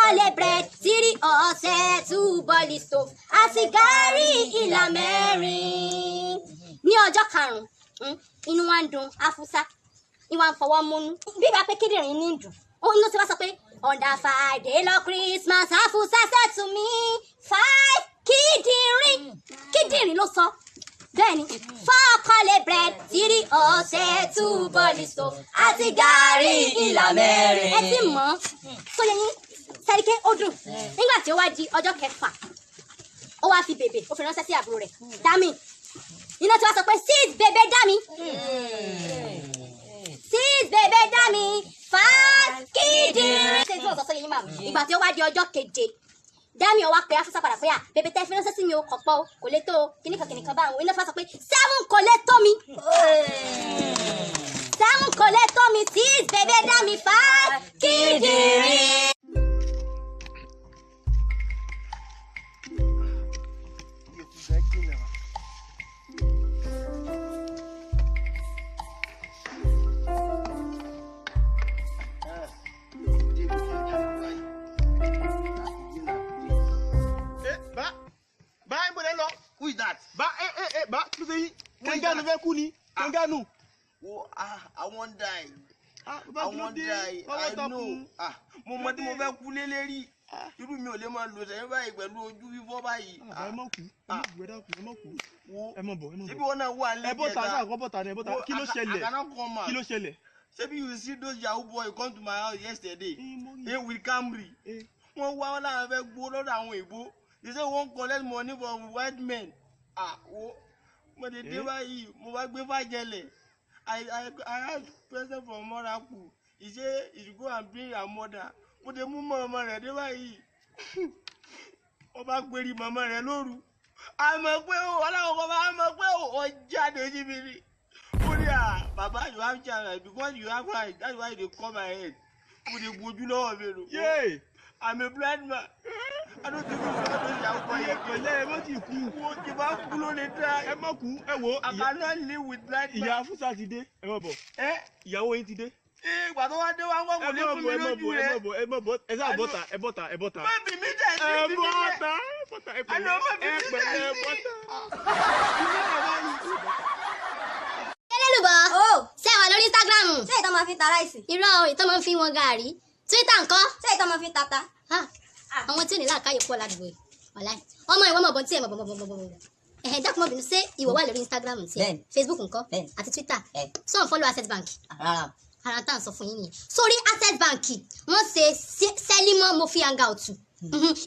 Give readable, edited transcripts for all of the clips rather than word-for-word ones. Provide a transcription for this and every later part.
Kọ́lé bread, three ọṣẹ, two bọ́ọ̀lì stove àti gàárì ìlà 4. Ní ọjọ́ karùn-ún, inú wa ń dùn Afusa, ìwà ń fọwọ́ múnú bí ìgbà pé kíndìnrín ní dùn. Òun ló ti wá sọ pé, "On the five day of Christmas, Afusa said to me, five kíndìnrín." Kíndìnrín ló sọ bẹ́ẹ̀ ni. Four kọ́lé bread, three ọṣẹ, two bọ́ọ̀lì stove àti gàárì ìlà 4. Ẹ ti mọ̀ ọ́ sóye yín sẹ́ríkẹ́ ó dùn. Nígbà tí ó wá di ọjọ́ kẹfà, ó wá fi bèbè, ó fi ránṣẹ́ sí àbúrò rẹ̀ Dami. Iná tí wàá sọ pé six bèbè Dami, six bèbè Dami, five kíndìnrín. Ṣé tí wọ́n sọ sóye yín màmú? Ìgbà tí ó wá di ọjọ́ keje, Dami ó wá pé Afusa padà pé à bèbè tẹ́ fi ránṣẹ́ sí mi, ó kọ̀ pọ̀ o, kò lè tó o, kìnnìkan kìnnìkan báwọn. Iná fà sọ pé seven kò lè tó mi, seven kò lè tó mi, six bèbè Dami, five kíndìnrín. Bá bá ń bọ̀dẹ̀ lọ. Who is that? Bá ẹ ẹ ẹ bá, kí ló ṣe yín? Kẹnganu fẹ́ kú ni kẹnganu. Wo, ah, I wan die. Ah, bàbá, I kí ló wan dé? die. Bàbá I takú. know. Ah, mo mọ tí mo fẹ́ kú lé lérí. Irú mi ò lè máa lò sẹ́yìn báyìí pẹ̀lú ojú fífọ́ báyìí. Bàbá, ẹ má kú, ẹ má kú, ẹ dákun, ẹ má kú. Wo, Ẹ má bọ̀, ẹ má ṣebí bọ̀. wọn náà wà nílé. Ẹ bọ́ta sáà kọ́, bọ́ta ni, ẹ bọ́ta. Kí ló ṣẹlẹ̀? I cannot come out. Kí ló ṣẹlẹ̀? Ṣebí you see those yahoo boy come to my house yesterday? Eh, mo rí. Eh, with Camry. Eh. Wọ́n wá wọn láwọn fẹ́ gbowó lọ́dọ̀ àwọn òyìnbó. They say wọ́n collect money from white men. Ah, wo, mo lè dé Eh? báyìí, mo bá gbé fàjẹlẹ̀. I ask person from Moraku. He say he should go and bring her mother. Mo lè mú mọ́ ọmọ rẹ̀ dé báyìí. Wọ́n bá gbérí màmá rẹ̀ lóru. Àmọ̀ pé o, aláwọ̀ kan bá àmọ̀ pé o, ọ jáde síbi ni. Ó ní à, bàbá, you have child because you have eye, that's why you dey come my head. Mo lè gbojú lọ́wọ́ mi rò. Yéè. I'm a blind man. I don't think you should have yahoo boy. Iye pẹ̀lẹ́, ẹ má ti kú. Wo, tí bá kú ló lè dá. Ẹ má kú, ẹ wo. I cannot live with blind man. Ìyá Afusa ti dé, ẹ má bọ̀. Ẹ Ìyàwó yín ti dé. Ìgbà tó wá dé wá ń kọ́ Ẹ kò ní má fún bọ̀, mi ẹ má lójú bọ̀, ẹ má rẹ̀. bọ̀, ẹ má bọ̀, ẹ sáà bọ́ta, ẹ bọ́ta, ẹ bọ́ta. Má bì mí tẹ̀ sí Ẹ bí mi tẹ̀. bọ́ta, ẹ bọ́ta, ẹ Àná pẹ̀lẹ́, má bì ẹ mí tẹ̀ pẹ̀lẹ́, ẹ sí. bọ́ta. Ẹlẹ́lùbọ̀. Oh. Ṣé ẹ wà lórí Instagram? Ṣé ìtọ́ máa fi ta ráìsì? Irọ́ o, ìtọ́ máa ń fi wọn gàárì. Twitter ńkọ́? Ṣé ìtọ́ máa fi tata? Ah, àwọn tí ò ní làákàyè pọ̀ ládùúgbò yìí. Wàláì. Ọmọ ìwọ mọ̀ bọ̀ tí ẹ mọ̀ bọ̀ bọ̀ bọ̀ bọ̀ bọ̀. Ẹ̀hẹ̀n, dákun mọ́ bínú, ṣé ìwọ wà lórí Instagram tí ẹ? Bẹ́ẹ̀ni. Facebook ńkọ́? Bẹ́ẹ̀ni. Àti Twitter? Ẹ. So ń follow Access Bank? Rárá o. Ara tá à ń sọ fún yín nìyẹn. Sórí Access Bank, wọ́n ṣe Sẹ́límọ́ mo fi hangout.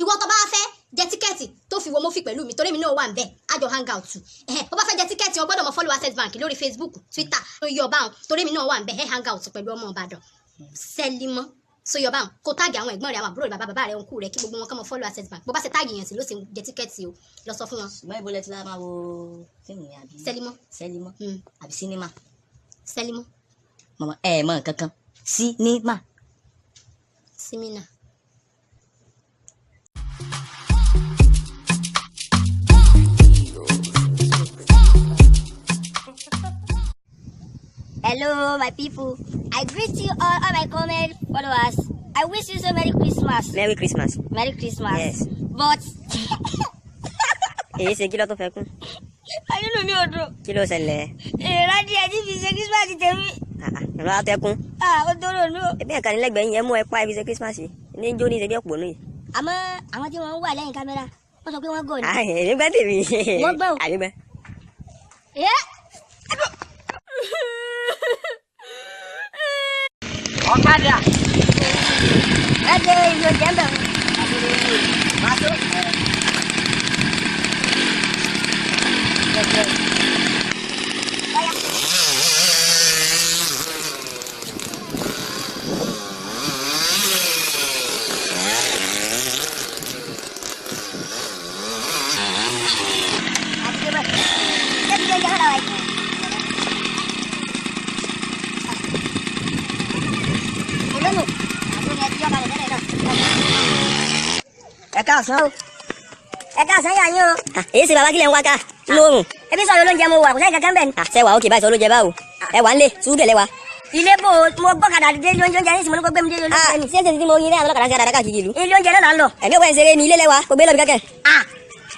Ìwọ tó bá fẹ́ jẹ ticket tó fi wo mo fi pẹ̀lú mi, torí mi náà wà ń bẹ̀, àjọ hangout. Ẹ̀hẹ̀n, bó bá fẹ́ jẹ ticket, o gbọ́dọ̀ mọ follow Access Bank lórí Facebook, Twitter, yọ báwọn, torí mi náà wà ń bẹ̀, ẹ̀ hangout pẹ̀lú ọmọ Ìbàdàn Sẹ́límọ́. So yọ báwọn, kó tag àwọn ẹ̀gbọ́n rẹ̀, àwọn àbúrò rẹ̀, bàbá bàbá rẹ̀, òǹkù rẹ̀, kí gbogbo wọn kàn mọ follow Access Bank. Bó bá ṣe tag yẹn sí ló ṣe jẹ ticket o. Lọ sọ fún wọn. Ṣùgbọ́n ibo lẹ ti la máa wo fíìmù yẹn àbí? Sẹ́límọ́. Sẹ́límọ́ àbí sinimá? Sẹ́límọ́. Mọ̀mọ́ ẹ mọ̀ nǹkan kan, sinimá. Simina. Hello, my people. I greet you all my comment followers. I wish you so Merry Christmas. Merry Christmas. Merry Christmas. Yes. But Èyí ṣe, kí ló tó fẹ́ kún? Inú mi ò dùn. Kí ló ṣẹlẹ̀? Èrò adìyẹ tí fi ṣe Christmas tèmi. Ìlú àtẹkùn. Ah, ó tó lòlú. Ebi ẹ̀ka nílẹ̀gbẹ̀ẹ́ yẹn mú ẹ pa ibi ṣe Christmas yìí ní jó ní ìṣe bí ọ̀pọ̀ nù yìí. Àmọ́ àwọn tí wọ́n wà lẹ́yìn kámẹ́rà, wọ́n sọ pé wọ́n gọ̀ ni. Ah, èmi gbẹ́ tèmi. Wọ́n gbọ́ o. Àmì gbẹ́. Eh? Ọ̀kadà. Ẹ dé ibi oúnjẹ ń bẹ̀ wọ́n. Pàṣẹ. Ọ̀yá. Àti dé báyìí. Ṣé ibi oúnjẹ náà làwà yìí? Èló nù? Àti ní ẹtí ọ̀kadà tẹ́lẹ̀ náà. Ẹ káàsán o. Ẹ káàsán yà yín o. Èyí ṣe bàbá, kílẹ̀ ń wá ká nínú oòrùn? Ebi sọ̀rọ̀ olóúnjẹ mo wà, kò sẹ́yìn kankan bẹ́ẹ̀ ni. Ṣé wà ókè báyìí? Sọ ló jẹ báwo? Ẹ wà ń lé sùúrù lẹ́wà. Ilé bò mo gbọ́kadà dé ilé oúnjẹ ní ìsìn mo ní kó gbé mi dé ilé oúnjẹ ni. Ṣé ṣe ti mo yin ní àwọn ọlọ́kadà sí àdàdà káàkiri ìlú. Ilé oúnjẹ náà là ń lọ. Ẹ̀mí ò wá ń ṣeré ní ilé lẹ́wà kò gbé lọ́bi kẹ́kẹ́.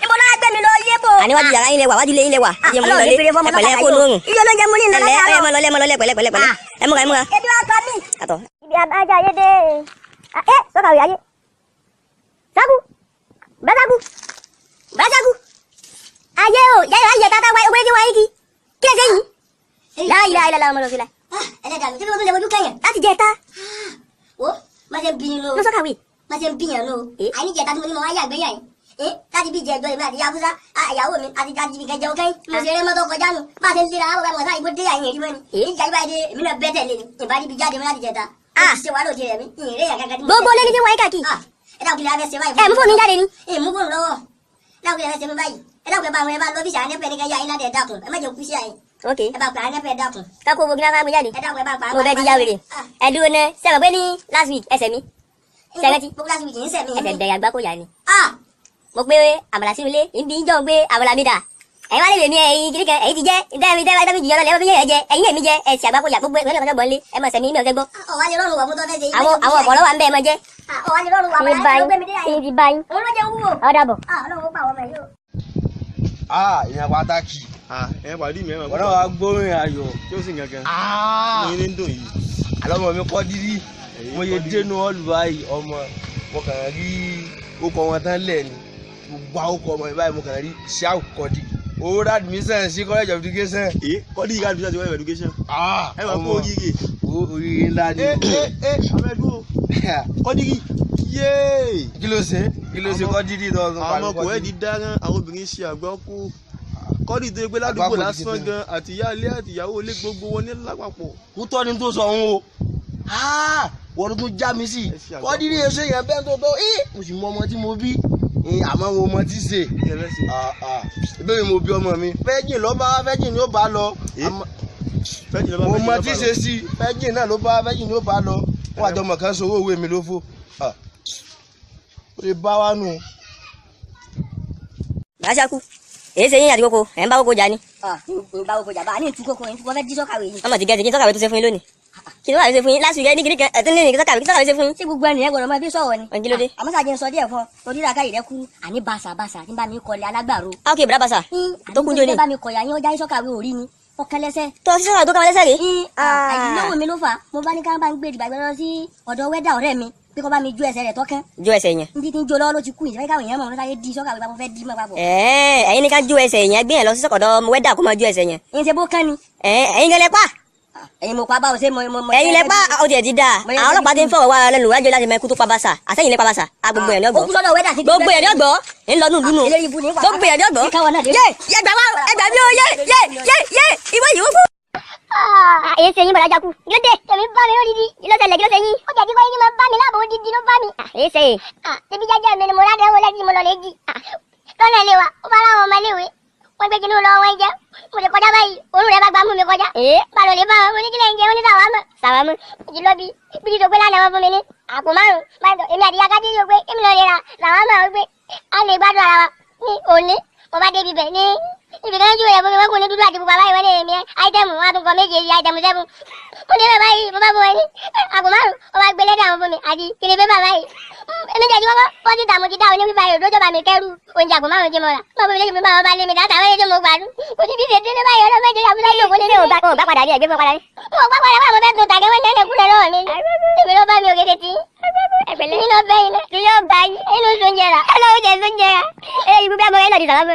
Ibo náà gbé mi lọ ilé bò. Àníwájú yàrá yín lẹ́wà wájú ilé yín lẹ́wà. Iye mo ní lọlé ẹ̀pẹ̀lẹ́ kó lóorùn. Ilé olóúnjẹ mo ní ìlọ Ẹ̀lẹ́ ọ̀yẹ́ mọ́ lọlé mọ́ lọlé pẹ̀lẹ́ pẹ̀lẹ́ pẹ̀lẹ́. Ẹ múra ẹ múra. Ebi wa pa mí. Àtọ̀. Ibi abájá ayé dé. Ẹ sọ́kàwé ayé. Sáku. Bàtàkù. Bàtàkù. Ayé o, yáyọ ayé tata wáyé owó ẹjẹ wáyé kí. Kí ẹ sẹ́yìn? Láyé láyé láyé ọmọ lọ́sílẹ̀. Ẹlẹ́dàá mi, ṣé bí mo tún lè fojú kẹ́yìn? Láti jẹ ta. Wo, má ṣe ń bí yín lọ. Ló sọ́kàwé. Má ṣe ń bí yàn lọ. Àní jẹta tí mo ní mo wá yàgbé yàn yìí. Láti bí jẹ ẹjọ́ èmi àti Yafusa, ìyàwó mi àti jáde ibi kẹjọ kẹ́yìn. Mo ṣe eré mọ́tò kọjá nù. Bá a ṣe ń lera àwọn ọmọ sáà ìbò dé àyìn èrí mọ́ni. Ìjà ìbá dé, èmi náà bẹ́tẹ̀ lé ni. Ìbá níbi jáde mọ́ láti jẹta. Ó ti ṣe wàhálà òjì rẹ̀ mi. Ìrìn èèyàn kankan tí mo Gbogbo lé ní tí wọ́n yín káàkiri. Ẹ dákun kí lè fẹ́ ṣe báyìí. Ẹ mú fóònù jáde ni. Ẹ mú fóònù lọ́wọ́. Ẹ dákun kí lè fẹ́ ṣe fún báyìí. Ẹ dákun ẹ bá àwọn ẹ bá lọ́fíìsì àwọn ẹnẹ́pẹ́ ní kẹ́ yá yín láti ẹ dákun. Ẹ má jẹ́ kú sí àyìn. Ok. Ẹ bá pa ẹnẹ́pẹ́ dákun. Kákó wo gíláfà gbé jáde. Ẹ dákun ẹ bá pa. Mo fẹ́ ti yá wèrè. Ẹ dúró ná sẹ́wọ̀n pé ní last week ẹsẹ̀ mi. Sẹ́wọ̀n ti. Gbogbo last week ń sẹ̀ mí. Ẹsẹ̀ bẹ̀rẹ̀ àgbákò yà ni. Mo gbé àmàlà sínú ilé, ìbí ń jọ̀ gbé àmàlà mi dà. Ẹ̀yin wá lè mi ẹ̀yin kìnìkan ẹ̀yin ti jẹ́ ìdẹ́mi ìdẹ́mi ìdẹ́mi jìyọ́ lọ́lẹ̀ ẹ bá fi yẹn jẹ ẹ̀yin èmi jẹ ẹ̀sì àgbákò yà gbogbo ẹ̀gbọ́n ẹ̀gbọ́n gbọ́n lé ẹ mọ̀ sẹ́mi mi ò fẹ́ gbọ́. Ọ̀wá lè rọrùn wà fún tó fẹ́ ṣe. Àwọn àwọn ọ̀pọ̀lọ́ wà ń bẹ́ ẹ mọ jẹ́. Ọ̀wá lè rọrùn wà fún tó gbé mi dé àyè. Ti bá yín. Òun ló jẹ́ wúwo. Ọ̀dàbọ̀. Ọlọ́run ó pa àwọn ọmọ yìí o. Ìyẹn pàtàkì. Ẹ pàdé mi ẹ máa Wọ́n náà wá gbórin ayọ̀. Tí ó sì gangan. Mo ní ń dùn yìí. Àlọ́mọ mi kọ́ dídí. Mo yẹ dénú ọ̀lù báyìí ọmọ. Mo kàn rí okọ̀ wọn tán lẹ̀ ni. Gbogbo àwọn okọ̀ ọmọ mi báyìí mo kàn rí ṣáà kọ́dí. Owó rà admission sí college of education. Kọ́dí yìí ká admission sí college of education. Ẹ máa kó oríire. Oríire ńlá ni. Abẹ́dú o. Kọ́dí yìí. Yéè. Kí ló ṣe? Kí ló ṣe kọ́dí yìí tó ń Àwọn ọmọkùnrin ẹ̀ di dáràn, àwọn obìnrin ṣe àgbá kú. Kọ́dí tó gbé ládùúgbò lásán gan àti ìyá ilé àti ìyàwó ilé gbogbo wọn ní lápapọ̀. Kú tọ́ ni tó sọ òun o. Wọ́n tún já mi sí. Kọ́dí ní èso yẹn bẹ́ẹ̀ tó tó. Mo sì mọ ọmọ tí mo bí. Àmọ́ wo ọmọ tí ṣe. Ìbéèrè mo bí ọmọ mi. Fẹ́jìn ló bá fẹ́jìn ni ó bá lọ. Mo mọ tí ṣe sí. Fẹ́jìn náà ló bá fẹ́jìn ni ó bá lọ. Wọ́n àjọ mọ̀ kan sọ owó ìwé mi ló fò. Ó lè bá wa nù. Bàṣákú èyí ṣe yín àti kókó ẹ̀ ń bá kókó jà ni. Ń bá kókó jà bá a ní ìtú kókó ìtú kókó fẹ́ jí sọ́kàwé yìí. Ọmọ ti gẹ̀ẹ́sì kí sọ́kàwé tó ṣe fún yín lónìí. Kí ló wà ṣe fún yín last week ní kìnìkan ẹ̀tún ní sọ́kàwé kí sọ́kàwé ṣe fún yín. Ṣé gbogbo ẹnìyẹn gbọ́dọ̀ máa fi sọ̀rọ̀ ni? Kí ló dé? Àmọ́ sàjẹ́ ń sọ díẹ̀ fún ọ torí ra káyìí rẹ kú àní bàṣà bàṣà tí ń bá mi kọlẹ̀ alágbàro. Ah, ok bra bàṣà tó kún jóni. Àní bá mi kọ̀yà yín ó já sọ́kàwé orí ni ọkàn lẹ́sẹ̀. Tọ́ sí sọ́kàwé tó kàn lẹ́sẹ̀ rè. Àìlówó mi ló fà á mo bá ní ká bá ń gbé ìdìbò àgbẹ̀ lọ sí ọ̀dọ̀ wẹ́dà ọ̀rẹ́ mi pé kó bá mi jó ẹsẹ̀ rẹ̀ tọ́kán. Jó ẹsẹ̀ yẹn. Ndí tí ń jó lọ́wọ́ ló ti kú ìṣẹ́ káwọn èèyàn mọ̀ ọ́n sáyé di sọ́kàwé papọ̀ fẹ́ di mọ́ papọ̀. Ẹ̀yin ní ká jó ẹsẹ̀ yẹn gbé yẹn lọ sí sọ́kọ̀dọ̀ wẹ́dà kó máa jó ẹsẹ̀ yẹn. Ẹ̀yin ṣe bó kán ni. Ẹ̀yin gẹ́lẹ́ pa. Ẹ̀yin mo pa báwo ṣe mo. Ẹ̀yin lẹ pa ó tiẹ̀ ti dáa. Àwọn ọlọ́pàá ti ń fọwọ́ wá lẹ́nu wájú láti mọ ikú tó pa bàṣà. Àsẹ́yìn lẹ pa bàṣà. A gbogbo ẹ̀ ní ọgbọ́. Ó kú sọ́dọ̀ wẹ́dà sí. Gbogbo ẹ̀ ní ọgbọ́. Ń lọ nù lúnu. Gbogbo ẹ̀ ní ọgbọ́. Yé yé gbà wá ẹgbà mi ó yé yé yé yé ìwọ yìí ó kú. Èyí ṣe yín bọ̀dá jákú. Kí ló dé? Tèmi bá mi lódìdí. Kí ló ṣẹlẹ̀? Kí ló ṣe yín? Ó jẹ́ kíkọ́ yín ni máa bá mi láàbò odidi ló bá mi. Èyí ṣe yìí. Tèmi jẹ́jẹ́ mi ni mo rádẹ́ wọlé tí mo lọ lè jì. Lọ́nà ilé wa, ó bá láwọn ọmọ iléèwé. Wọ́n gbé kinú lọ wọ́n jẹ́. Mo lè kọjá báyìí, òórùn rẹ̀ bá gbá mú mi kọjá. Balọ̀ lè bá wọn, mo ní kílẹ̀ ń jẹ, ó ní sàwámù. Sàwámù. Ìjì lọ bí bí tó gbé lánàá wọn fún mi ní àpò márùn-ún. Báyìí èmi àti yaka dídí pé èmi lọ lè ra sàwámù àwọn pé a lè gbádùn ara wa ní òní. Mo bá débi bẹ̀ ní ibi kan jù rẹ̀ fún mi wọ́n kò ní dúdú àti pupa báyìí wọ́n ní èmi áítẹ́mù wọn á tún kọ méje áítẹ́mù 7. Mo ní bẹ́ẹ̀ báyìí mo bá bọ̀ wọ́n ní àpò márùn-ún wọ́n bá gbé lẹ́dà wọn fún mi àti kiri pépà báyìí. Èmi jẹ́ ìwọ́n fọ́tí tàmú ti dá oní pípa èrò tó bá mi kẹ́rù oúnjẹ àpò márùn-ún tí mo rà. Mo bọ̀ mi lójú mi bá wọn bá lé mi dáta wọ́n lé tí mo gbádùn. Kò sí bí ṣe délé báyìí ọlọ́mọ ìjọba àbúlá yóò wọlé ní òun bá padà ní ẹgbẹ́ fún padà ní. Mo bá padà wà mo fẹ́ tún tàgé wọ́n nẹ́nẹ̀ kúlẹ̀ lọ́wọ́ mi. Èmi ló bá mi ògèdè tí. Nínú ọbẹ̀ yìí náà. Yóò bá yín. Inú sóúnjẹ rà. Ọlọ́run jẹ sóúnjẹ rà. Eléyìí gbogbo àmọ́ ẹ lọ di sàlámù.